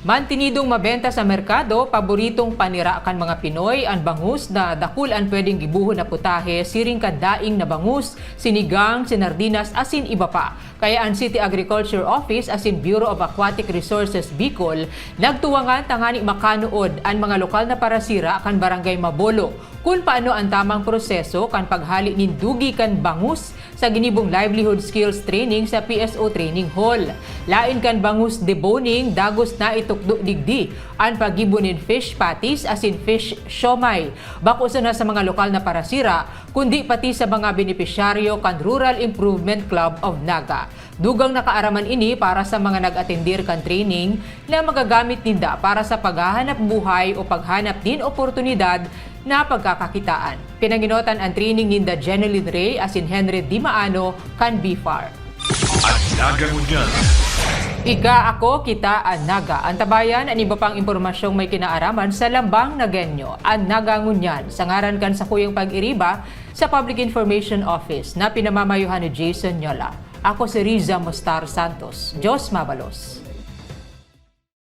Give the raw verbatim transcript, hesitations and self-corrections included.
Mantinidong mabenta sa merkado, paboritong panira kan mga Pinoy an bangus na dakul an pwedeng gibohon na putahe siring kan daing na bangus, sinigang, sinardinas asin iba pa. Kaya an City Agriculture Office asin Bureau of Aquatic Resources Bicol nagtuwangan tangani makanood an mga lokal na parasira kan Barangay Mabolo kun paano an tamang proseso kan paghali nin dugi kan bangus sa ginibong livelihood skills training sa P S O Training Hall. Lain kan bangus deboning, dagos na itukdo digdi an paggibo nin fish patties asin fish siomai, bako sana sa mga lokal na parasira, kundi pati sa mga benepisyaryo kan Rural Improvement Club of Naga. Dugang nakaaraman ini para sa mga nag-atendir kan training na magagamit ninda para sa paghahanap buhay o paghanap nin oportunidad na pagkakakitaan. Pinanginotan an training ninda Jenelyn Rey asin Henry Dimaano kan B far. An Naga Ngunyan. Ika, ako, kita, an Naga. Antabayan an iba pang impormasyong may kinaaraman sa Lambang Nagenyo, an Naga Ngunyan, sa ngaran kan sakuyang pag-iriba sa Public Information Office na pinamamayohan ni Jason Nyola. Ako si Riza Mostar Santos. Diyos mabalos.